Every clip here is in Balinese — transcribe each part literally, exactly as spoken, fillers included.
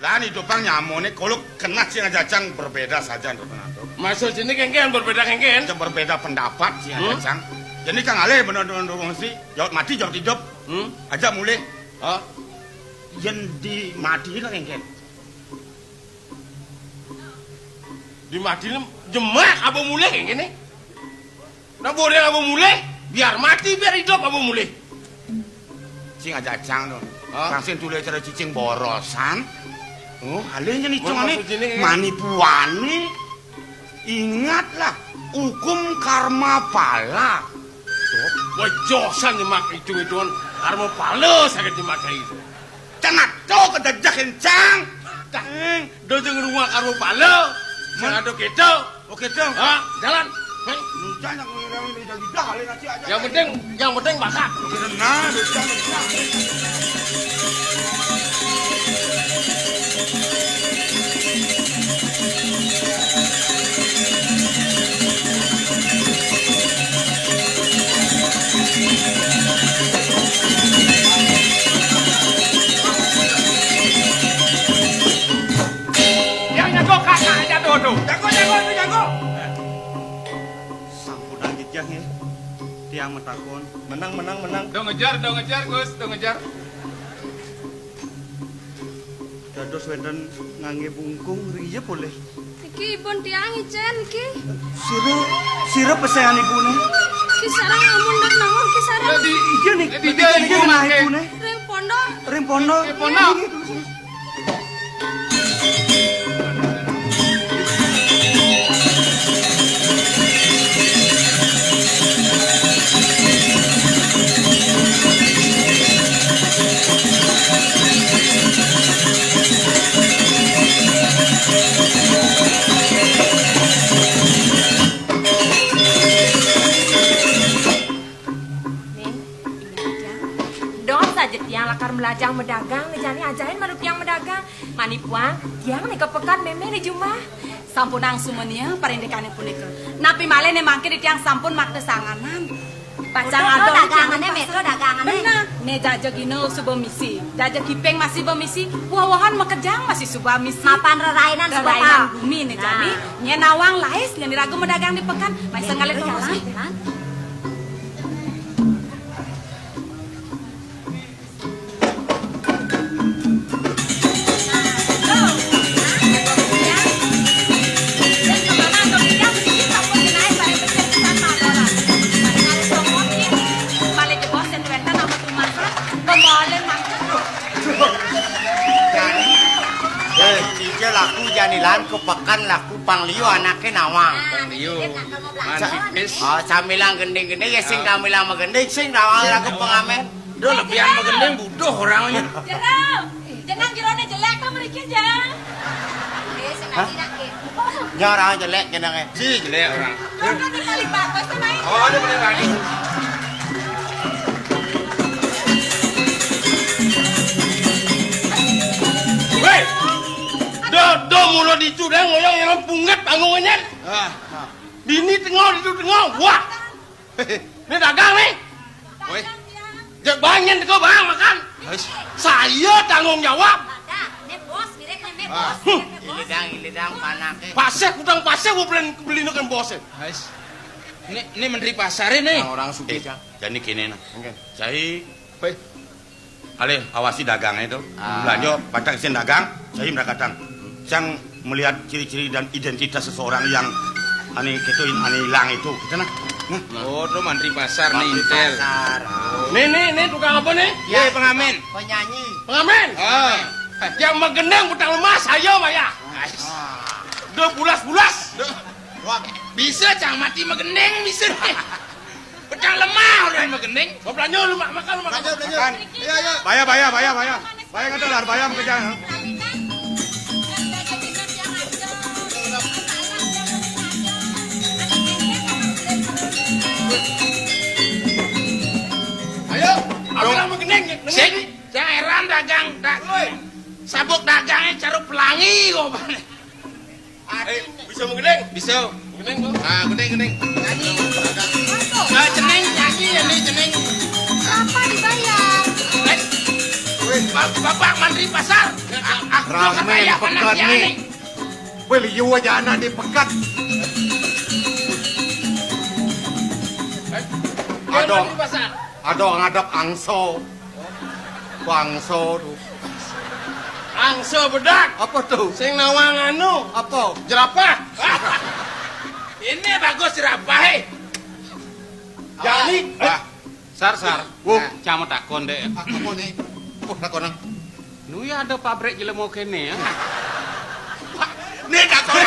Lan idupang nyamoné koluk kenat sing ajajang berbeda saja, Nduk Penantu. Maksud sini kéngkén berbeda kéngkén? Aja berbeda pendapat sing Hmm? ajajang. Jadi kang alih bener-bener wong si, jawab mati, jawab hidup. Hmm? Aja mulih. Oh. Yén dimati lah kéngkén. Dimati jemak apa mulih kéngkén? Nah, boleh apa mulih? Biar mati, biar hidup apa mulih? Sing ajajang to. Hah? Kang sing dulé cara cicing borosan. Oh, alih nyén Mun hitungané maksud ini, manipuané. Ingatlah, hukum karma pala. Wejosan nyemak hitung-hitungan karma pala saged nyemak itu. Cenat to kedajah kencang. Dah, do sing rumah karma pala. Sing ado kéto. Oke, Cang. Ha, jalan. Hei. Lu jangan yang ngirangi lidah-lidah, alih ngaji aja. Yang penting, yang penting masak. Nah, lu jangan. Yang jago kakak aja tuh, tuh. Jago, jago, itu jago. Sampun anjit ya, nggih. Tiang matakon. Menang, menang, menang. Do ngejar, do ngejar, Gus, do ngejar. Dados wénten nganggé bungkung riye polih. Iki ibun tiang icén iki. Sira, sira pesehan ibune. Ki sareng amun ndak nawon ki sareng. Dadi Iya nih, dadi niki dia niki ibu nah nake. Ibune. Ring pondok. Ring pondok. Ring pondok. Nggih, nggih. Ning, inget tiang. Dong saja tiang lakar melajang medagang, né jani ajahin manut tiang medagang. Mani puang, tiang né ka pekan mémé né jumah. Sampunang sumenia parindikane punika. Napi malih né mangkin tiang sampun makta sanganan. Pacang ada dagangane, Métro, dagangane. Bener. Né jaja gina suba misi, jaja kiping masih bemisi, woh-wohan makejang masih suba misi. Mapan rerainan suba. Rerainan pal. Bumi né jani. Nah. Nyén nawang lais, nyén iraga medagang di pekan, mai senggalih tongos. Jalan, jalan. Eh, ija laku jani lan ke pekan laku pang liu anake nawang. Pang liu. Man pipis. Oh, samilang gending-gending ya sing kamilang magending sing nawang laku pengamen. Duh, lebihan magending buduh orangnya. Jero. Jenang jerone jelek to mriki, Jang? Eh, sing Hah? Ngerti nak, Ki. Ya, orang jelek jenenge. Si jelek orang. Kok ada paling bagus sama ini? Oh, ada paling bagus. Weh! Do, do mulo ditu dah ngoyong yang punggat bangunnya. Ah, ah. Bini tengok ditu tengok. Wah! Ini dagang nih. Woi. Jak banyen teko bang makan. Hais. Saya tanggung jawab. Dah, ini bos, mirip ini Ah. Bos, mirip ini bos. Ilidang, ilidang, panake. Pasih, kutang pasih, gua beli, beli nekan bosnya. Hais. Ini, ini menteri pasar ini. Nah, orang sugih, Eh, Jang. Jadi gini nah. Oke. Cai Hei. Alih awasi dagangnya itu. Ah. Belanja, pacak isin dagang, saya merakakan. Saya melihat ciri-ciri dan identitas seseorang yang ane gitu, ane hilang itu. Kita nah. Nah. Oh, itu mantri pasar nih, Mantri intel. Pasar. Nih, nih, nih tukang apa nih? Ya. Iya, pengamen. Penyanyi. Pengamen? Ah. Yang magending butang lemas, ayo, Maya. Ah. Udah bulas-bulas. Duh. Wah, bisa cang mati magending, bisa. Pecah lemah orang magending. Mau belanja lu, Mak? Makan lu, makan. Belanja, belanja. Makan. Iya, iya. Bayar, bayar, bayar, bayar. Bayar kata lah, bayar makan. Ayo, apa Dong. Lah magending? Sing, jangan heran dagang, dak-, Woi. Sabuk dagangnya carup pelangi kok. Eh, bisa menggending? Bisa. Menggending, Bos. Ah, gending, gending. Nyanyi. Ah, ceneng, nyanyi ya, nih, ceneng. Berapa dibayar? Eh. Wih, Bapak Mantri Pasar. Aku rame payah di peken nih. Weh, liu aja anak di peken. Ada, Mantri Pasar. Ada ngadep angso. Bangso tuh. Angso bedak. Apa tuh? Sing nawang anu. Apa? Jerapah. Ini bagus jerapah, eh. Jadi, ah. Sar, Sar. Wo. Nah, cang mau takon, Dek. Apa nih? Wah, takon, ah. Nu ya ada pabrik jelema kene ya. Nih, takon.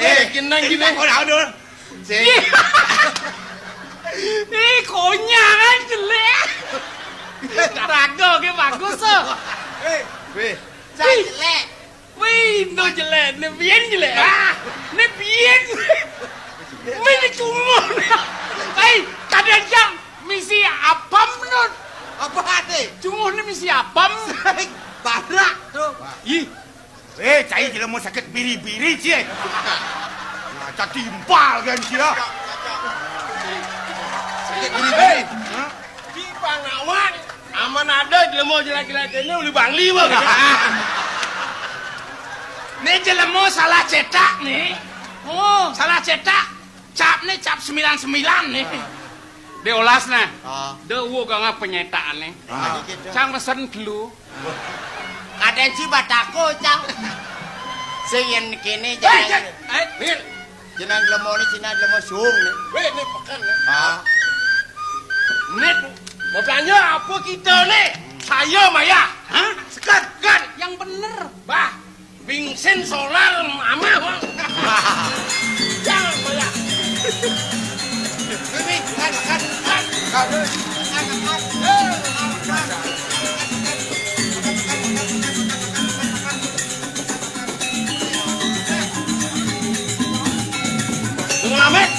Eh, kenang gini. Takon, aduh. Sing. Ih, konyang kan jelek. Raga ke bagus, oh. Eh, weh. Cang jelek. Wih, no jelek, ne bien jelek. Ah, ne bien. Wih, ne cunguh. Hei, tadi aja misi apam, Nut. Apa ate? Cunguh ne misi apam. Barak tuh. Ih. Eh, cai jelema sakit biri-biri, cie. Nah, cak timpal kan, cie. Sakit biri-biri. Hah? Di Pangawan. Aman ada jelema jelek-jelek ini uli Bangli, Bang. Ini jelema salah cetak nih. Oh, salah cetak. Cap nih cap sembilan sembilan nih. Diolas nah. Ah. De uwo ganga penyetakan nih. Ah. Cang mesen telu. Kadén ci batako, cang. Sing yén kéné jeneng. Eh, Mir. Jeneng jelema né, jeneng jelema suung né. Wéh, né peken né. Ah. Nit, mau belanja apa kita né? Saya maya. Hah? Sekat. Kan? Yang bener. Bah, bensin solar mama, Bang. Jangan maya. Ini, kan, kan, kan. Kan, kan, kan. Selamat.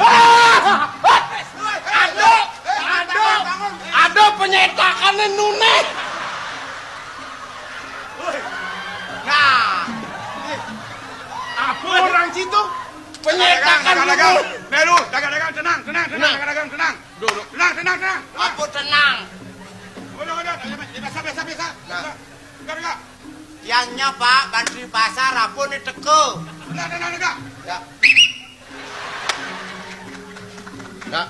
Ah! Aduh, aduh, aduh, penyetakannya nuneh. Nah, apa orang situ? Penyetakan dagang, dagang. Nuneh. Melu, dagang-dagang, tenang, tenang, tenang, dagang-dagang, tenang. Duduk. Tenang, tenang, tenang. Apa tenang? Udah, udah, biasa, biasa, biasa. Nah. Udah, udah. Tiangnya, Pak, bantri pasar, apa nih teko? Tenang, tenang, tenang. Ya. Nah.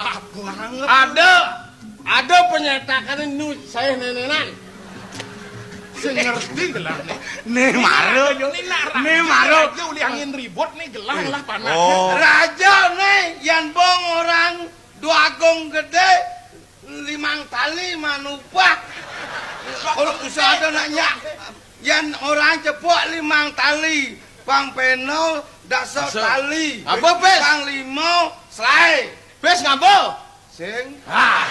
Apa orang ngerti? Ada, ada penyetakan nu saya nenenan. Sing ngerti gelah nih. Nih mara yo. Nih mara. Raja uli angin ribut nih gelah lah panas. Oh. Raja nih yang bong orang dua agung gede. Limang tali manupah. Kalau usah ada nanya, yan orang cepok limang tali, pang peno dasa tali. Apa, Pes? Pang limo selai. Pes ngapa? Sing. Ah.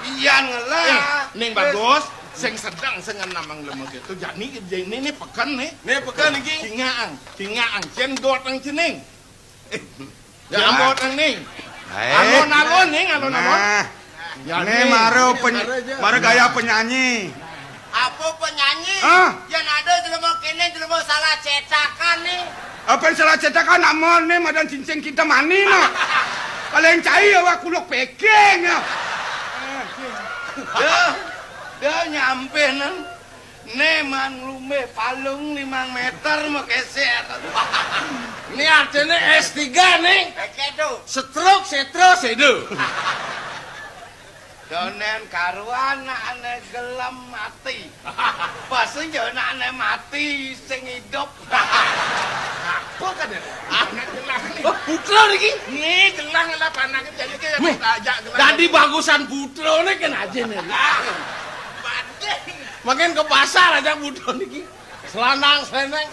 Iyan ngelah. Eh, ning bagus, sing sedang sing namang lemah gitu. Jani ini, ini peken nih. Ini peken iki. Cingaang, cingaang, cendot nang cening. Eh, ya, ambot nang ning. Alon-alon ning, alon-alon. Nah. Ya, ini ning. Maro peny-, maro gaya penyanyi. Apa penyanyi? Hah? Yang ada jelema kene jelema salah cetakan nih. Apa yang salah cetakan? Amon nih madan cincin kita mani no. Paling cai ya wak kuluk peking ya. Dah, dah nyampe nang. Né man lumé palung limang méter makésér. Ini artinya S tiga nih. Oke tuh. Setruk, setro, sedo. Donen karuan ané gelem mati. Pas yo ané mati sing idup. Apa kan ya? Anak gelang nih. Oh, putra niki. Nih gelang lah panaknya jadi kayak ajak gelang. Tadi bagusan putra nih kan aja nih. Badeng. Makin ke pasar aja muda niki. Selanang, seleneng.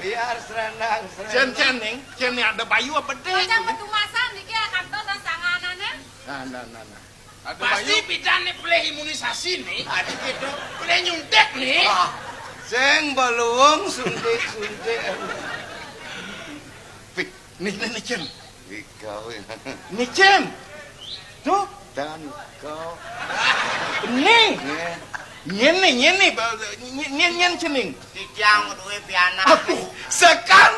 Biar selenang, selenang. Cen, cen, ning. Cen, nih ada bayu apa deh? Macam petumasan niki ya, kantor dan sanganannya. Nah, nah, nah, nah. Ada bayu. Pasti bidan nih pelih imunisasi nih. Ada gitu. Pelih nyuntik nih. Ah, sing beluung suntik-suntik. Nih, nih, nih, Cen. Ikau ya. Nih, Cen. Tuh. Dan kau. Nih. Nih. Nyen nih, nyen nih, ba-, nyen, nyen, nyen cening. Titiang duwe pianak. Aduh, sekan.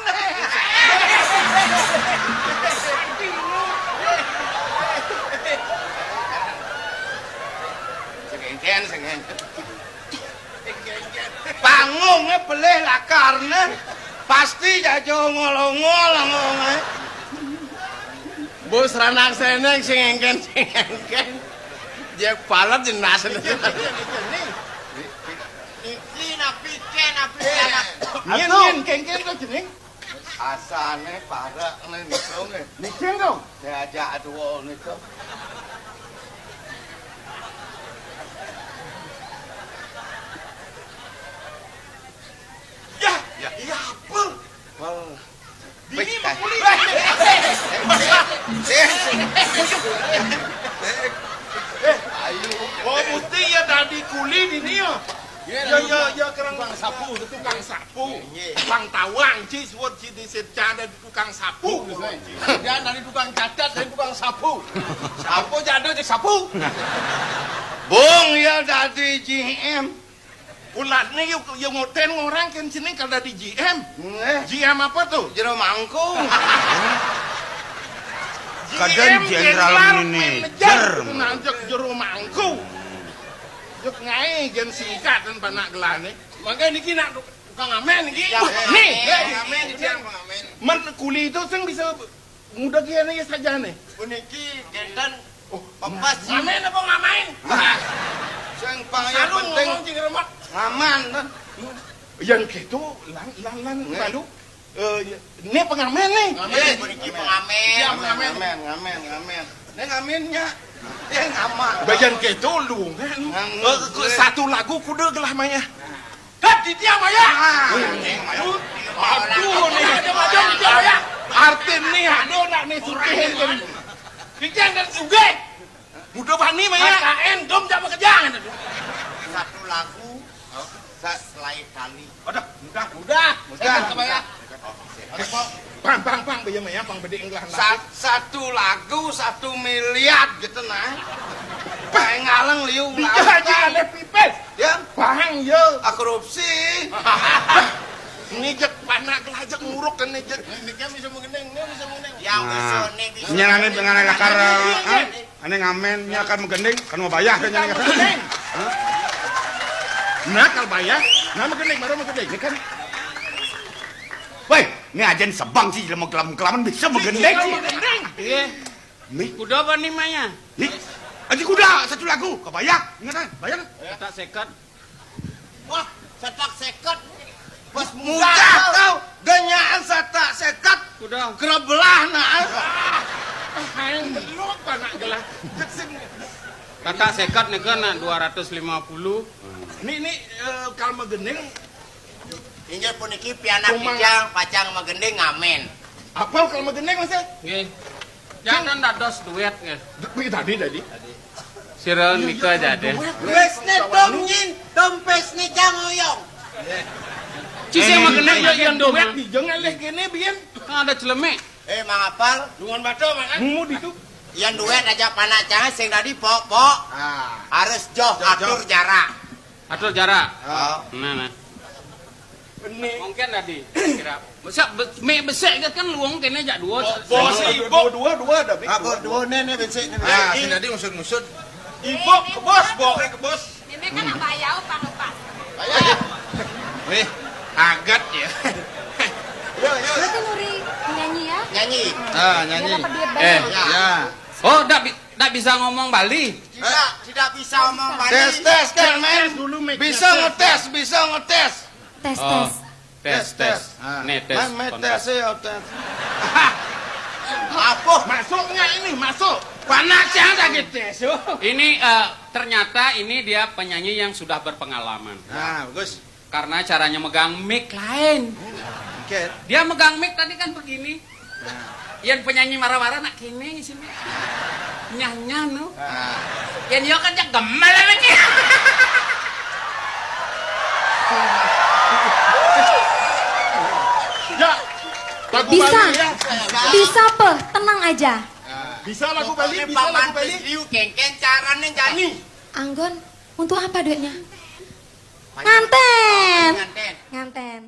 Panggungé pelih lakarné. Pasti jaja ongol-ongol, ongol-ongol. Bos ranang seneng sing éngkén, sing éngkén. Jek palet jenas. Niki napi ké, napi ké, anak. Nyén, nyén, kéngkén to jeneng. Asané parak né niku nggih. Niki to. Diajak dua niku. Ya, ya, ya apa? Dini mah kuli. Eh, ayo. Oh, mesti ya dadi kuli dini ya. Ya, ya, ya, kerang tukang sapu, tukang sapu. Tukang tawang, ci, suwet ci di Sirca ada tukang sapu. Jangan dari tukang cacat, dari tukang sapu. Sapu jadul cek sapu. Bung, ya dadi G M. Ulatné yuk, yuk ngoten ngorang kén sini kalau dadi G M. Nggih. G M apa tuh? Jero mangkung. Kadén G M jenderal jenderal manajer. Manajer. Nanjak jero mangkung. Yuk ngaé gén singkatan panak gelahné. Mangké niki nak tukang amén niki. Ya, nih, ya, nih. Amén, ya, amén. Men kuli itu sing bisa muda kiana ya sajané. Puniki génten. Oh, pepes. Ngamen apa ngamain? Sing paling penting ngomong cing remek. Ngaman. Yang gitu lan lan lan lalu eh ini pengamen nih. Ngamen, puniki pengamen. Ya, pengamen. Ngamen, ngamen, ngamen. Ini ngamennya. Dia ngaman. Bagian gitu lu kan. Eh, satu lagu kuda gelah maya. Kat di dia maya. Aduh nih. Ada macam dia maya. Artin nih, aduh nak nih surtihin kan. Kijang dan sugih. Muda bani maya. K N dom jak bekerja kan. Satu lagu sa- selain tali. Udah, udah, udah. Udah. Saya kebaya. Pang, pang, pang, baya maya, pang bedik enggelah. Sa- satu lagu satu miliar gitu nah. Paling ngaleng liu. Bisa aja ada pipis. Ya. Pahang ya. Ah, korupsi. Ini jek panak lah jek muruk kan ini jek. Ini kan bisa mengendeng, ini bisa mengendeng. Yang bisa ini bisa. Nyarane dengan lakar. Ini, ini. Ane ngamen nya kan megending, kan mau bayah kan nyane kan. Nah, kalau bayah, nah megending, baru megending, ini kan. Woi, ini ajen sebang sih, jelema kelam-kelaman bisa megending sih. Iya. Nih. Kuda apa nih, Maya? Nih. Aji kuda, satu lagu, kebayang, ingat kan? Bayang. Kata sekat. Wah, setak seket. Pas mudah tau, ganyaan setak seket. Udah. Kerebelah nah. Aing belut anak gelah. Kata sekat nih kan dua ratus lima puluh. Ini ini eh, kalau megending. Inggih puniki pianak kijang pacang megending ngamen. Apa kalau megending masih? Nggih. Jangan dados duet nggih. Tadi tadi. Sira nika jadeh. Wis ne dom nyin, dom pes ne jang oyong. Ci sing magenah ya yang duet. Jangan leh kene biyen. Kan ada celemek. Eh, Mang Apal. Dungan bata mangan. Mumu ditu. Yang duet aja panak jangan sing tadi pok-pok. Ah. Harus joh atur jarak. Atur jarak. Oh. Nah, nah. Mungkin tadi kira. Masa be- mik besek kan luang kene jak dua. Bos ibu dua dua ada mik. Apa dua ne ne besek ne. Ah, sing tadi ngusut-ngusut. Ibu ke bos, bawa ke bos. Ini kan apa ya, upang lepas. Wih, agat ya. Yo, yo. Berarti Nuri nyanyi ya? Nyanyi. Ah, nyanyi. Biar dapat duit banyak. Eh, ya. Oh, ndak bi- ndak bisa ngomong Bali. Tidak, tidak bisa ngomong Bali. Tes, tes, tes, men. Dulu, Mik. Bisa ngetes, bisa ngetes. Tes, oh, tes. Tes, tes. Ah. Nih, tes. Main, main kontak. Tes ya, tes. Apa? Masuk nggak ini? Masuk. Panas ya lagi tes. Ini eh, ternyata ini dia penyanyi yang sudah berpengalaman. Nah, bagus. Karena caranya megang mic lain. Oke. Dia megang mic tadi kan begini. Nah. Yang penyanyi marah-marah nak kene sini. Nyanyan no. Nah. Yang dia kan jak gemel lagi. Ya. Lagu bisa. Baru ya. Bisa pe, tenang aja. Bisa lagu Bali, bisa lagu Bali. Liu kengken carane jani. Anggon, untuk apa duitnya? Nganten. Nganten. Nganten.